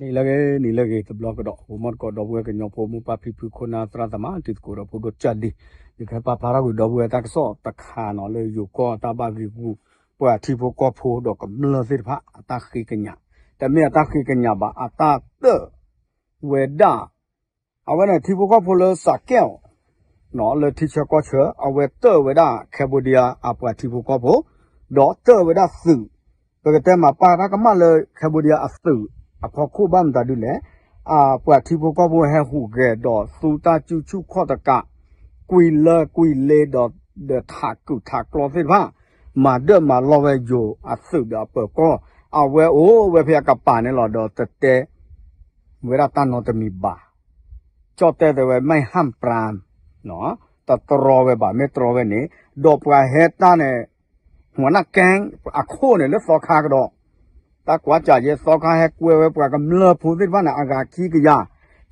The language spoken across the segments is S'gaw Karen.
နံၤလၢဂ့ၤ နံၤလၢဂ့ၤ တဘျီကဒီး ဂီၤမီတကိး ဒီပုၢ်ဝဲၢ်ကညီဖိ မိၢ်ပၢ်ဖံဖု ခိၣ်နၢ်သရၣ်သမါ တံၤသကိးဒီးဖိဒိၣ်ကၢ်ဒံး, ယကဟဲပာ်ဖျါထီၣ်ကွံာ် ဒီပုၢ်ဝဲၢ်တၢ်ကစီၣ်တခါနီၤ လၢယိၤကီၢ်တၢ်ဘၣ်ဂံာ်ဂူာ် ပှၤထံဖိကီၢ်ဖိဒီးကမျၢၢ်သ့ၣ်တဖၣ် အတၢ်ဃ့ကညး, တမ့ၢ်အတၢ်ဃ့ကညးဘၣ် အတၢ်တၢၣ်ဝဲဒၣ် အဝဲန့ၣ် ထံဖိကီၢ်ဖိလၢစးကဲၣ်အီၤ လၢထံဆၢကီၢ်ဆၢ အဝဲတၢၣ်ဝဲဒၣ် Cambodia အပှၤထံဖိကီၢ်ဖိ, ဒီးတၢၣ်ဝဲဒၣ်သုး, ပကတဲမၤပာ်တၢ်ကမၣ်လၢ Cambodia အသုး အဖီခိၣ်ဘၣ်မတၤဒ်လဲၣ်, အပှၤထံဖိကီၢ်ဖိဟဲဟူးဂဲၤဒီးသူတၢ်စုဆူၣ်ခီၣ်တကး, ကွံာ်လၢကွံာ်လ့ဒီး ဒီးထးကုာ်ထးကျီသ့ၣ်တဖၣ်, မၤဒၢၣ်မၤလီၢ်ဝဲယိၤအသုးဒီးအပၢၤကီၢ်, အဝဲအိၣ်ဝဲဖဲအကပၤန့ၣ်လီၤ ဒီးတတဲ ဝဲဒၣ်တၢ်နီတမံၤဘၣ်. ကၠီၣ်တဲၣ်တဲဝဲ မ့ၢ်ဟၣ်ပြၢ တတြီဝဲဘၣ် မ့ၢ်တြီဝဲန့ၣ်, ဒီးပှၤဟဲတၢ်န့ၣ် หัวหน้าแก๊ง အခိၣ်န့ၣ်လၢသီခါကဒီး, တၢ်ကွၢ်စးယဲ သီခါဟဲကွဲဝဲပှၤကမျၢၢ်ဖိသ့ၣ်တဖၣ်န့ၣ် အဂၤခံကယၤ,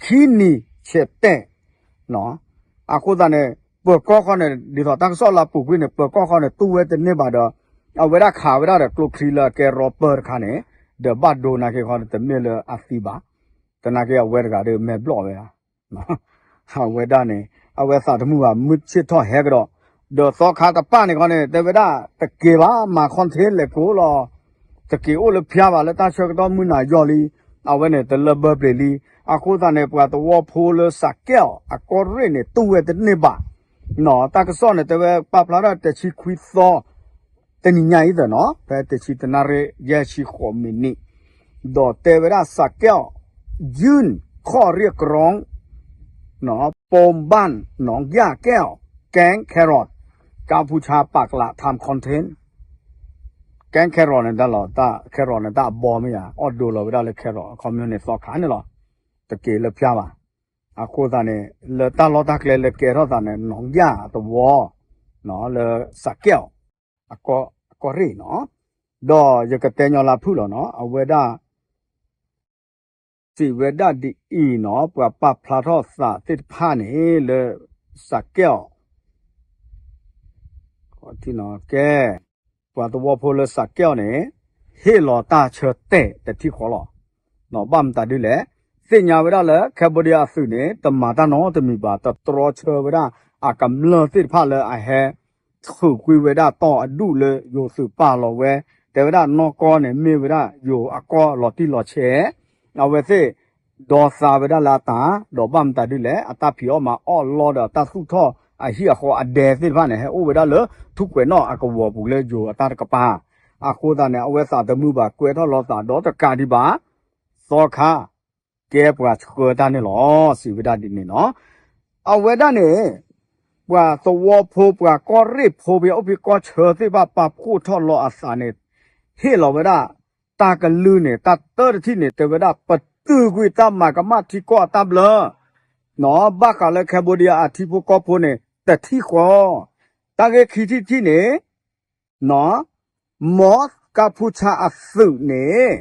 ခံနံၤဆဲးတဲာ် အဃိသတးန့ၣ် ပၢၤကီၢ်ဃီန့ၣ် ဒ်သိးတၢ်ကစီၣ်လၢအပူၤကွံာ်န့ၣ် ပၢၤကီၢ်ဃီန့ၣ် တူၢ်ဝဲတန့ၢ်ဘၣ်ဒီး အဝဲဒၣ်ခးဝဲဒၣ်ဒီးကျိချံလၢအကဲရီပၢၢ်တခါန့ၣ်, ဒီးဘၣ်ဒိနာ်က့ၤဃီန့ၣ် တမ့ၢ်လၢအသံဘၣ်, သနာ်က့အဝဲတဂၤဒီးမဲာ်ဘျီၣ်ဝဲဒၣ် အဝဲဒၣ်န့ၣ် အဝဲသးတမုာ်ဘၣ် မုၢ်ဆ့ၣ်ထီၣ်ဟဲကဒီး, ဒီးသီခါတပၣ်န့ၣ်ဃီန့ၣ် တဲဝဲဒၣ် တက့ၤဘၣ် မၤ content လဲၤကိးလီၤ, တက့ၤအိၣ်လၢဖၠါဘၣ် လၢတၢ်ဆၢကတီၢ်မုၢ်နၤယီၢ်လံ, အဝဲန့ၣ်တလၢဘၢပျ့ၤလံ, အဃိသတးန့ၣ် ပှၤသဝီဖိလၢစးကဲၣ်အီၤ အကီၢ်ရ့ၣ်န့ၣ် တူၢ်ဝဲတန့ၢ်ဘၣ်, တၢ်ကစီၣ်န့ၣ် တဲဝဲပာ်ဖျါထီၣ်တဆံခွံသီ တနံၤညါအံၤသ့ၣ်နီၤ ဖဲတဆံတနၣ်ရံၣ် ယဲၢ်ဆံဃိးမံးနံး, ဒီးတဲဝဲဒၣ်စးကဲၣ်အီၤ ยื่นข้อเรียกร้อง โปมบ้านหนองหญ้าแก้ว แก๊งแครอท กัมพูชาปักหลักทำคอนเทนต์ แก๊งแครอท န့ၣ်တၢ်လီၤ แครอท န့ၣ်တၢ်အဘီမ့ၢ်ဧါ အီၣ်ဒိလီၤဝဲဒၣ်လၢ แครอท အခီပညီန့ၣ်သီခါန့ၣ်လီၤ, တက့ၤလၢဖၠါဘၣ်, အဃိသတးန့ၣ် လၢတၢ်လီၢ်တၢ်ကျဲလၢကဲထီၣ်သးန့ၣ် หนองหญ้า သဝီ လၢစးကဲၣ်အီၤ အကီၢ်ရ့ၣ်နီၤ, ဒီးယကတဲညီလၢဖုၣ်လီၤနီၤ အဝဲဒၣ် စံးဝဲဒၣ်ဒ်အံၤနီၤ ပှၤပာ်ဖျါထီၣ်သးသ့ၣ်တဖၣ်န့ၣ် လၢစးကဲၣ်အီၤ ကဲ ပှၤသဝီဖိလၢစးကဲၣ်အီၤန့ၣ် ဟ့ၣ်လီၤတၢ်ဆၢတဲာ်တထံၣ်ဃီလီၤ. ဘၣ်မတၤဒ်လဲၣ်, သ့ၣ်ညါဝဲဒၣ်လၢ Cambodia အသုးန့ၣ် တမၤတၢ်နီတမံၤဘၣ် တတြီဆၢဝဲဒၣ် အကမျၢၢ်သ့ၣ်တဖၣ်လၢအဟဲ ထုးကွံာ်ဝဲဒၣ်တီၢ်အဒူၣ်လၢယိၤသုးပာ်လီၤဝဲ, တဲဝဲဒၣ်နီၢ်ကီၢ်န့ၣ် မ့ၢ်ဝဲဒၣ်ယိၤအကီၢ်လီၤတံၢ်လီၤဆဲး, အဝဲသ့ၣ် ဒီသးဝဲဒၣ်လၢအတၢ် ဒီးဘၣ်မတၤဒ်လဲၣ် အတၢ်ဖံးအီၣ်မၤအီၣ်လီၢ်ဒီးတၢ်သူၣ်ထီၣ်အဟံၣ်အဃီအဒဲသ့ၣ်တဖၣ်န့ၣ် ဟဲအိၣ်ဝဲဒၣ်လၢထူၣ်ကွဲးနီၣ်အကဝီၤပူၤလၢယိၤအတၢ်တကပၤ, အဃိသတးန့ၣ် အဝဲသးတမုာ်ဘၣ်ကွဲထီၣ်လီၤသးဒီးတကးဒံးဘၣ်, သီခါ ကဲပှၤဆှၢတၢ်န့ၣ်လီၤ စံးဝဲဒၣ်ဒ်န့ၣ်နီၤ, အဝဲဒၣ်န့ၣ် ပှၤသဝီဖိ ပှၤကီၢ်ရ့ၣ်ဖိ ပှၤအိၣ်ဖဲကီၢ်ဆၢသ့ၣ်တဖၣ်ပာ်ဖှိၣ်ထီၣ်လီၤအသးန့ၣ် ဟ့ၣ်လီၤဝဲဒၣ် တၢ်ကလုၢ်န့ၣ် တၢ်တၢတထံၣ်န့ၣ် တဲဝဲဒၣ် ပတုာ်ကွံာ်တၢ်မၤကမၣ်ထံကီၢ်အတၢ်ဘျၢ နီၤ ဘၣ်ဃးလၢ Cambodia အထံဖိကီၢ်ဖိန့ၣ် တထံၣ်ဃီ, တၢ်ဂ့ၢ်ခံထံၣ်တထံၣ်န့ၣ် နီၤ မ်ကၢ်ဖူဆါအသုးန့ၣ်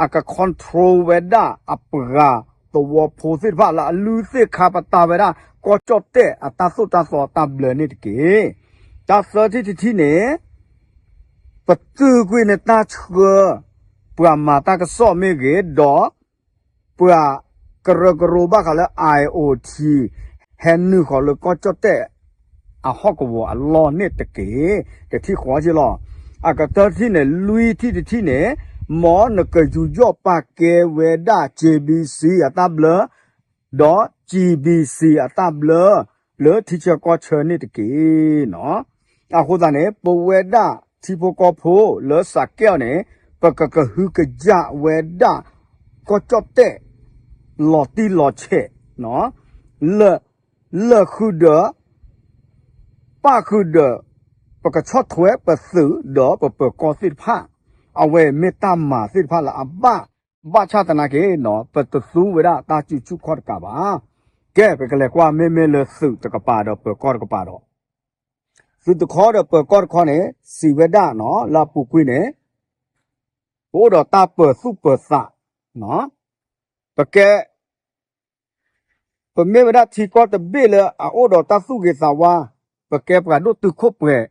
အက control ဝဲဒၣ်အပှၤသဝီဖိသ့ၣ်တဖၣ်လၢအလုၢ်သ့ၣ်ခါပတာ်ဝဲဒၣ် ကီၢ်ကၠီၣ်တဲၣ်အတၢ်သိၣ်တၢ်သီတၢ်ဘျၢန့ၣ်တက့ၢ်. တၢ်သၢထံၣ်တထံၣ်န့ၣ် ပတုာ်ကွံာ်န့ၣ်တၢ်ဆှၢ ပှၤမၤတၢ်ကစီၣ်မ့ၢ်ဂ့ၤ ဒီး ပှၤကရၢကရိဘၣ်ဃးလၢ IOT ဟဲနုာ်ဃီၤလၢကီၢ်ကၠီၣ်တဲၣ် အဟီၣ်ကဝီၤအလီၢ်န့ၣ်တက့ၢ်. တထံၣ်ဃီက့လီၤ. အကတၢၢ်တထံၣ်န့ၣ် လွံၢ်ထံၣ်တထံၣ်န့ၣ် မ်နကယူးယီၣ်ပာ်ကဲဝဲဒၣ် JBC အတၢ်ဘျၢ ဒီး GBC အတၢ်ဘျၢ လၢထံဆၢကီၢ်ဆၢန့ၣ်တက့ၢ်နီၤ. အဃိသတးန့ၣ် ပဝဲဒၣ်ထံဖိကီၢ်ဖိလၢစးကဲၣ်အီၤန့ၣ် ပကကဟုကယာ်ဝဲဒၣ် ကီၢ်ကၠီၣ်တဲၣ် လီၤတံၢ်လီၤဆဲး လၢာ် လၢာ်ဃုာ်ဒီး ပၣ်ဃုာ်ဒီး ပကဆီၣ်ထွဲပသုးဒီးပပၢၤကီၢ်သ့ၣ်တဖၣ် အဝဲမ့ၢ်တၢ်မၤသ့ၣ်တဖၣ်လၢအဘၣ် ဘၣ်ဆၣ်သနာ်က့နီၤ ပတသူဝဲဒၣ်တၢ်စုဆူၣ်ခီၣ်တကးဘၣ်. ကဲ ပကလဲၤကွၢ်မ့မ့ၢ်လၢသုးတကပၤဒီးပၢၤကီၢ်တကပၤဒီး သုးတခီဒီးပၢၤကီၢ်တခီန့ၣ် စံးဝဲဒၣ်နီၤ လၢအပူၤကွံာ်န့ၣ် ပအိၣ်ဒီးတၢ်ပၢၤသူၣ်ပၢၤသး ပကဲ ပမ့ၢ်ဝဲဒၣ်ထံကီၢ်တဘ့ၣ်လၢအအိၣ်ဒီးတၢ်သူၣ်ဂ့ၤသးဝါ, ပကဲပှၤဒိၣ်တုာ်ခိၣ်ပှဲၤ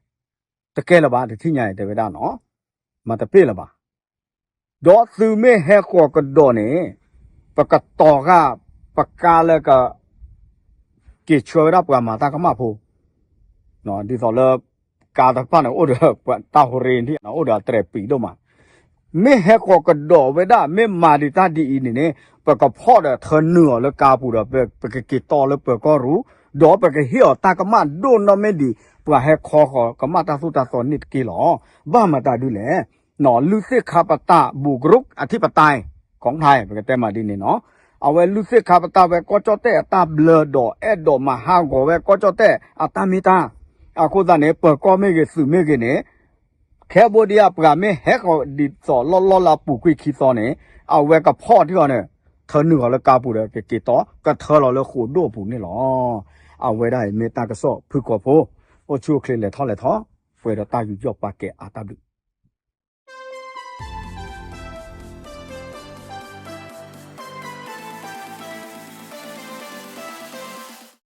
တကဲလၢၤဘၣ် တထံၣ်ညါအံၤတဲဝဲဒၣ်နီၤ, မၤတပ့ၢ်လၢၤဘၣ်. ဒီးသုးမ့ၢ်ဟဲဃီၤကဒီးန့ၣ် ပကတီၤဃာ် ပကါလၢက က့ၤဆှၢဝဲဒၣ်ပှၤမၤတၢ်ကမၣ်ဖိ ဒ်သိးလၢ ကါတဖၣ်န့ၣ် အိၣ်ဒီးပှၤတၢ်ဟူးရ့ၣ်န့ၣ် အိၣ်ဒီးအတြဲၤပံာ်ဒိၣ်မး မ့ၢ်ဟဲဃီၤကဒီးဝဲဒၣ် မ့ၢ်မၤဒံးတၢ်ဒ်အံၤန့ၣ်န့ၣ် ပကဖီၣ်ဒီးထၢနုာ်အီၤလၢကါပူၤဒီး ပကက့ၤတီလၢပၢၤကီၢ်ရူၢ် ဒီးပကဟ့ၣ်အီၤတၢ်ကမၣ်ဒိၣ်နီၢ်မ့ၢ်ဒံး ပှၤဟဲခီဃီၤကမၣ်တၢ်သိၣ်တၢ်သီန့ၣ်တက့ၢ်လီၤ. ဘၣ်မတၤဒုလဲၣ် လုၢ်သ့ၣ်ခါပတာ် ဘူၣ်ကရူၣ်အထံၣ်ပတာ် ခီဖျိ ပကတဲမးဒ်န့ၣ်နီၤ အဝဲလုၢ်သ့ၣ်ခါပတာ်ဝဲကီၢ်ကၠီၣ်တဲၣ်အတၢ်ဘျၢဒီး အဲၣ်ဒိးမၤဟးဂီၤဝဲကီၢ်ကၠီၣ်တဲၣ်အတၢ်မ့ၢ်တၢ် အဃိသတးန့ၣ် ပၢၤကီၢ်မ့ၢ်ဂ့ၤ သုးမ့ၢ်ဂ့ၤန့ၣ် ခဲဘိဒံယါ ပှၤမ့ၢ်ဟဲဃီၤဒ်သိးလီၢ်လီၢ်လၢအပူၤကွံာ်ခံသီန့ၣ် အဝဲကဖီၣ်ထံအီၤန့ၣ် ထၢနုာ်အီၤလၢကါပူၤဒီးကက့ၤတီ ကထၢလီၤလၢဃိာ်ဒိၣ်အပူၤန့ၣ်လီၤ. အဝဲဒၣ်အံၤမ့ၢ်တၢ်ကစီၣ်ဖုၣ်ကိာ်ဖိ အိၣ်ဆူၣ်အိၣ်ချ့လဲၤထီၣ်လဲၤထီ ပှဲၤဒီးတၢ်ယူးယီၣ်ပာ်ကဲအါတၢ်ဘျုး